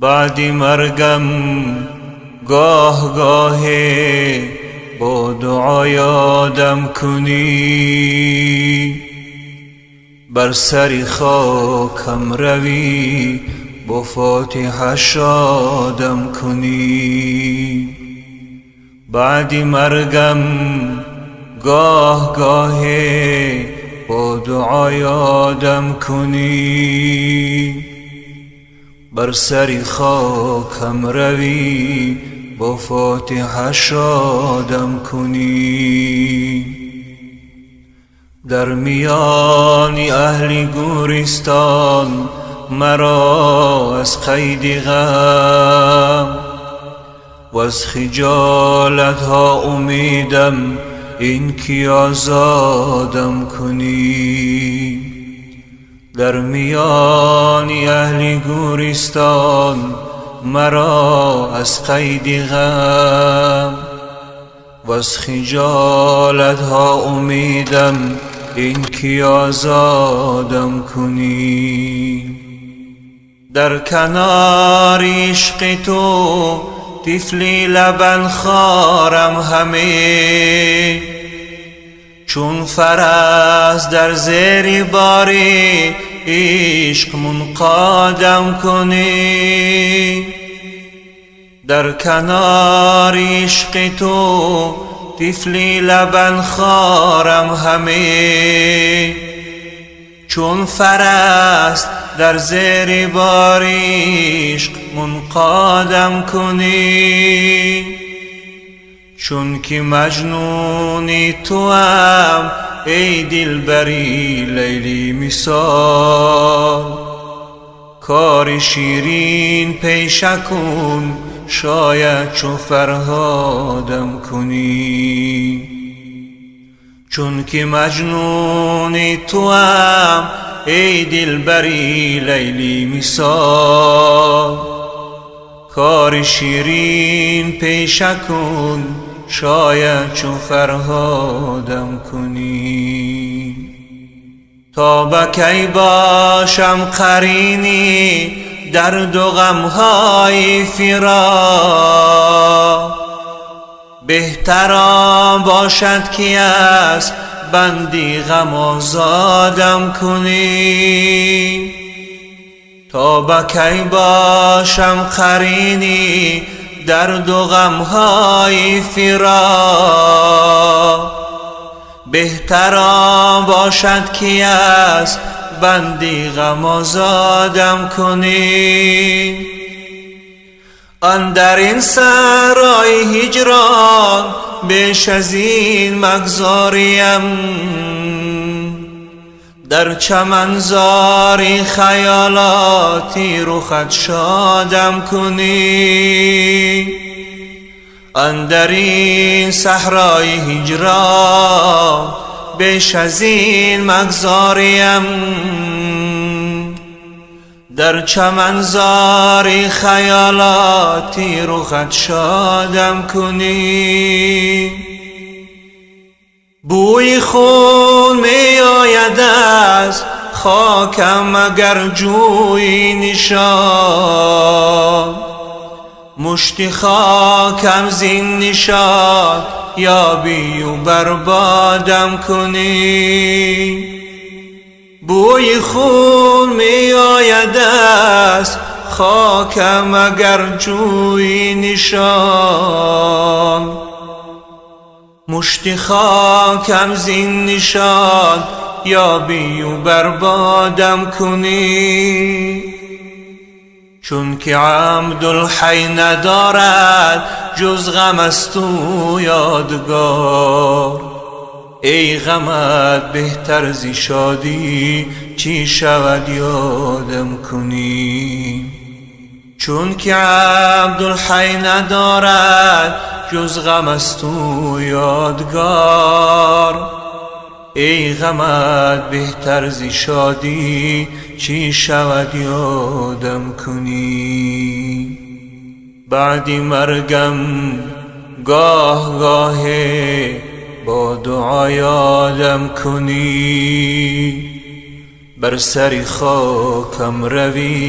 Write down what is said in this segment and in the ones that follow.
Баъди маргам гоҳ гоҳе бо дуо ёдам кунӣ, бар сари хокам равӣ, бо фотиҳа шодам кунӣ. Баъди маргам гоҳ гоҳе бо дуо ёдам кунӣ, бар сари хокам равӣ, бо фотиҳа шодам кунӣ. Дар миёни аҳли гӯристон маро аз қайди ғам ва аз хиҷолатҳо умедам ин ки озодам кунӣ. Дар миёни аҳли гӯристон маро аз қайди ғам ва аз хиҷолатҳо умедам ин ки озодам кунӣ. Дар канори ишқи ту тифли лабанхорам ҳаме, чун фарас дар зери бори ишқ мунқодам кунӣ. Дар канори ишқи ту тифли лабанхорам ҳаме, чун фарас дар зери бори ишқ мунқодам кунӣ. Чунки маҷнуни туам эй дилбари Лайли мисол, кори ширин пеша кун, шояд чу Фарҳодам кунӣ. Чунки маҷнуни туам эй дилбари Лайли мисол, кори ширин пеша кун, шояд чу Фарҳодам кунӣ. То ба кай бошам қарини дарду ғамҳои фироқ, беҳтар он бошад ки аз банди ғам озодам кунӣ. То ба кай бошам қарини дарду ғамҳои фироқ, беҳтар он бошад ки аз банди ғам озодам кунӣ. Андар ин саҳрои ҳиҷрон беш аз ин магзорим, дар чаманзори хаёлоти рухат шодам кунӣ. Андар ин саҳрои ҳиҷрон беш аз ин магзорим, дар чаманзори хаёлоти рухат шодам кунӣ. Бӯи хун меояд аз хокам агар ҷӯи нишон, мушти хокам зин нишон ёбию барбодам кунӣ. Бӯи хун меояд аз хокам агар ҷӯи нишон, мушти хокам зин нишон ёбию барбодам кунӣ. Чунки Абдулҳай надорад ҷуз ғам аз ту ёдгор, эй ғамат беҳтар зи шодӣ чӣ шавад ёдам кунӣ. Чунки Абдулҳай надорад ҷуз ғам аз ту ёдгор, эй ғамат беҳтар зи шодӣ чӣ шавад ёдам кунӣ. Баъди маргам гоҳ гоҳе бо дуо ёдам кунӣ, бар сари хокам равӣ,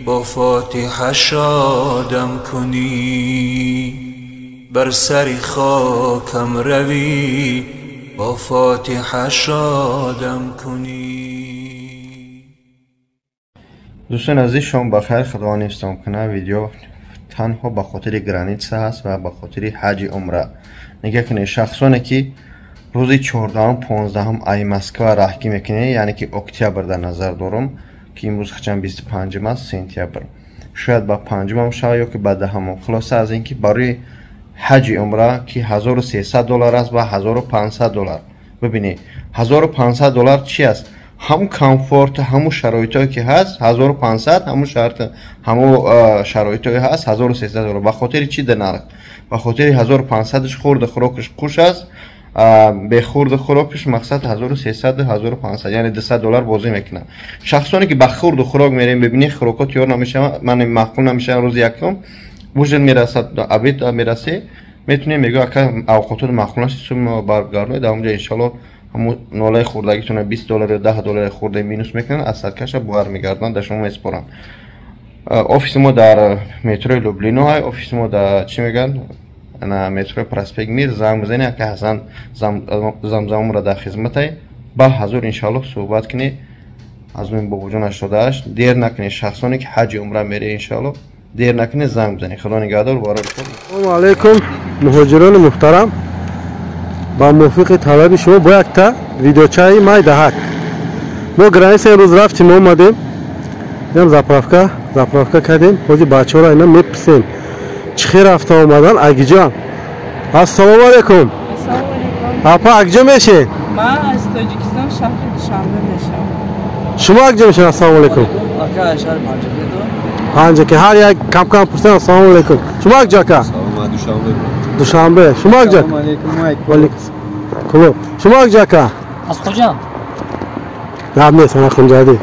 با فاتحه شادم کنی، بر سر خاکم روی با فاتحه شادم کنی. دوستان عزیز، شما بخیر. خداوند حفظتان کنه. ویدیو تنها به خاطر граница هست و به خاطر حج عمره. نگاه کنید، شخصانی که روز 14 15 ای москва раҳгӣ мекунед، яъне ки октябр дар назар дорам، ки имрӯз хачан 25 аст сентябр، шояд ба панҷумам шавад ё ки ба даҳамам. Хулоса аз ин ки барои ҳаҷи умра ки 1300 доллар аст ва 1500 доллар. Бибинед، 1500 доллар чи аст? Ҳамун комфорт، ҳамун шароитое ки ҳаст 1500، ҳамун шарт، ҳамун шароитое ҳаст 1300 доллар. Ба хотири чи да нарх? Ба хотири 1500-ш хурду хӯрокаш қуш аст، бехурду хӯрокаш мақсад 1300، 1500، яъне 200 доллар бозӣ мекунад. Шахсоне ки ба хурду хӯрок мерем، бибинед، хӯрокҳо тиёр намешаванд, ман маъқул намешаванд. Рӯзи якум ужин мерасад، обед мерасӣ، метунем мегӯ: «Ака، авқотот маъқул нашид، сумма баргардонед». Дар онҷа иншалло ҳамун нолаи хӯрдагитона 20 доллар ё 10 доллари хӯрда минус мекунанд, аз садкаша бармегардонанд، дар шумо месупоранд. Офиси мо дар метрои Люблино ҳай، офиси мо дар чӣ мегӯянд، на метрои проспект Мир. Занг бизанед، ака Ҳасан Замзамра дар хизматай. Ба ҳазур иншаллоҳ суҳбат кунед аз ин бобоҷон 88. Дер накунед، шахсоне ки ҳаҷи умра мере، иншаллоҳ дер накунед، занг бизанед. Худо нигаҳдор барои Салому алайкум، муҳоҷирони муҳтарам. Ба мувофиқи талаби шумо бо якта видеочаи майдаҳак мо граница имрӯз рафтим، омадем, инам заправка кардем. Ҳозир бачаҳоро ина мепурсем، чӣ хел рафта омадан. Агиҷон، ассалому алайкум. Апа، акҷо мешед? Ман аз Тоҷикистон، шаҳри Душанбе мешавам. Шумо акҷо мешед? Ассалому алайкум. Панҷаке. Ҳар як камкам пурсем. Ассалому алайкум، шумо акҷо، ака? Душанбе. Шумо акҷо? Клуб. Шумо акҷо، ака? Аз Хуҷанд. Гап нест، ана хунҷадӣ.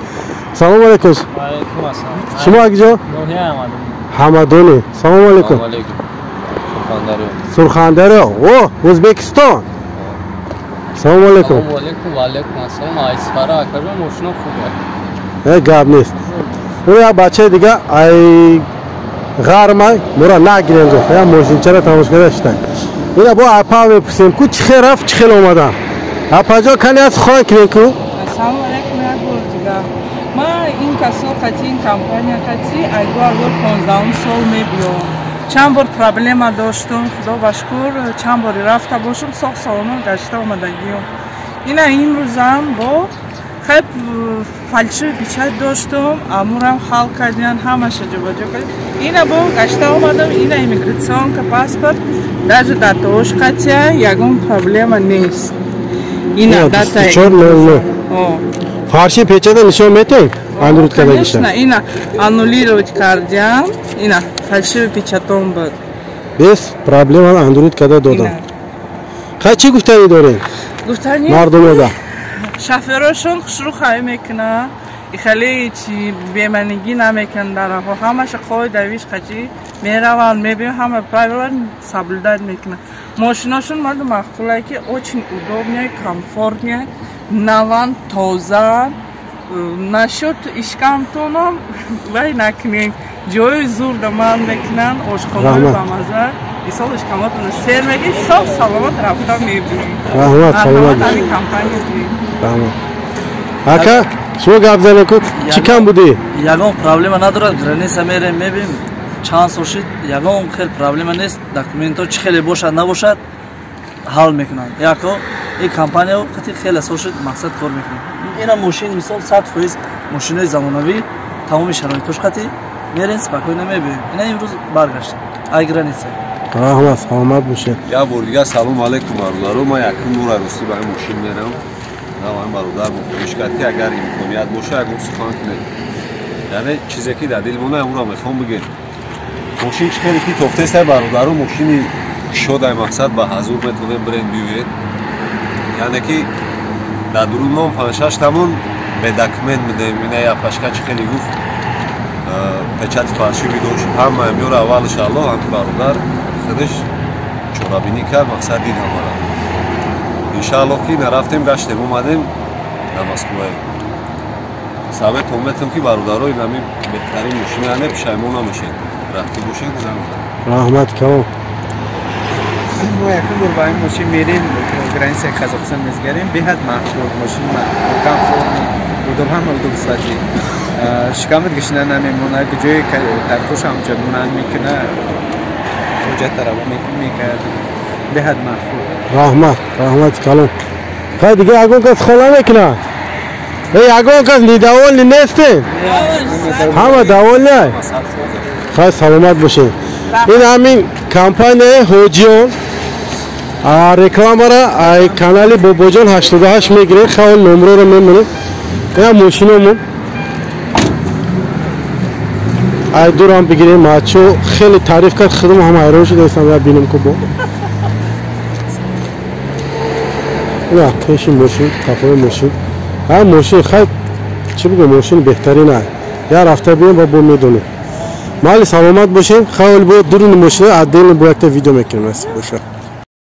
Салому алайкум. Шумо акҷо? Ҳамадонӣ. Салому алайкум. Сурхандарё. О، Ӯзбекистон. Салому алайкум. Э، гап нест. Ӯ як бачаи дига ай ғармай мура нагирем гуфт، я мошинчаро тамош карда шитай. Ина бо апа мепурсем ку чӣ хел рафт، чӣ хел омадан. Апаҷон، кани аз сухан кунем ку. Ассалому алайкум як бор дига. Ман ин касо қати، ин компания қати ай 2015 сол мебиём. Чанд бор проблема доштум، худо ба шукр، чанд бори рафта бошум، соғ саломат гашта омадагиём. Ина имрӯзам бо хеб фальшивый печать доштум، амурам ҳал кардиян، ҳамаша ҷобаҷо кард. Ина бо гашта омадам، ина иммиграционка، паспорт، даже датаош қатия ягон проблема нест. Ина дата. Фальшивый печата нишон метем، аннулировать кардагиша. Конечно، ина аннулировать кардиям، ина фальшивый печатон буд. Без проблема аннулировать карда додам. Хай، чӣ гуфтанӣ дорем? Гуфтанӣ мардумода. Шофёрошон хушрӯ хай мекунад، хеле чи беманигӣ намекунанд дар роҳҳо، ҳамаша қоидавиш қачи мераванд، мебиён، ҳама правила соблюдать мекунанд. Мошиношон марду маъқулае ки очень удобный، комфортный، наван، тоза. Насчет ишкамтонам вай накунем، ҷои зур да ман мекунанд، ошхонаи бамаза. Мисол ишкамотона сер меги، соф саломат рафта мебинем. Раҳмат، саломат. Компания. Раҳмат. Ака، шумо гап занед ку، чӣ кам будӣ? Ягон проблема надорад. Граница мерем، мебинем، чанд сол шид، ягон хел проблема нест. Документҳо чӣ хеле бошад набошад، ҳал мекунанд. Яко ин компания қати хеле сол шид، мақсад кор мекунад. Ина мошин мисол 100% мошинои замонавӣ، тамоми шароитош қати мерем، спокойно мебиёем. Ина имрӯз баргаштем ай граница. Раҳмат، саломат бошед. Як бор дигар салом алайкум، бародаро. Ман якум бора ростӣ ба ин мошин мерам. Ин бародар хоҳиш кард ки агар имконият боша، ягон сухан кунед، яъне чизе ки дар дил монад، ҳамонро мехоҳам бигӯем. Мошин чӣ хеле ки тофтеста، бародаро، мошини кушодай، мақсад ба ҳазур метавонем бирем биёед. Яъне ки дар дурунмон панҷшаш тамон бе документ медем. Ина япашка чӣ хеле гуфт، печати фальшивый дошт، ҳама мёра. Аввал иншаалло ҳами бародар худаш чорабинӣ кард، мақсад дид ҳамара. Иншаалло ки нарафтем، гаштем، омадем дар Москвае. Советом метам ки бародаро ин ҳамин беҳтарин мошина, не пушаймон намешед. Рафтӣ бошед, занг. Раҳмат калом. Мо якум бор ба ин мошин мерем, границаи Қазоқистон мезгарем, беҳад маъқул мошин, комфортный, удоб, ҳама удобствати. Шикамат гишина намемонад, ҷои таркош ҳамҷа ман мекуна, ҳуҷҷат тараво мекард, беҳад маъқул. Раҳмат, раҳмати калом. Хай, дига ягон кас хола мекунад? Э, ягон кас недовольный нестем? Ҳама довольный? Хай, саломат бошед. Ин ҳамин компанияи Ҳоҷиён рекламара ай канали Бобоҷон 88 мегирем, хавол номроро мемонем. Я мошиномон ай дурам бигирем, мачо хеле таъриф кард, худам ҳам ҳайрон шудаистам, я бинем ку бо. На, пеши мошин, қафои мошин. Ҳа, мошин, хай, чӣ бигӯ, мошин беҳтарин ай. Я рафта бием ва бо медонем. Майли, саломат бошем. Хавол бо дуруни мошина отдельно бо якта видео мекунем, насиб боша.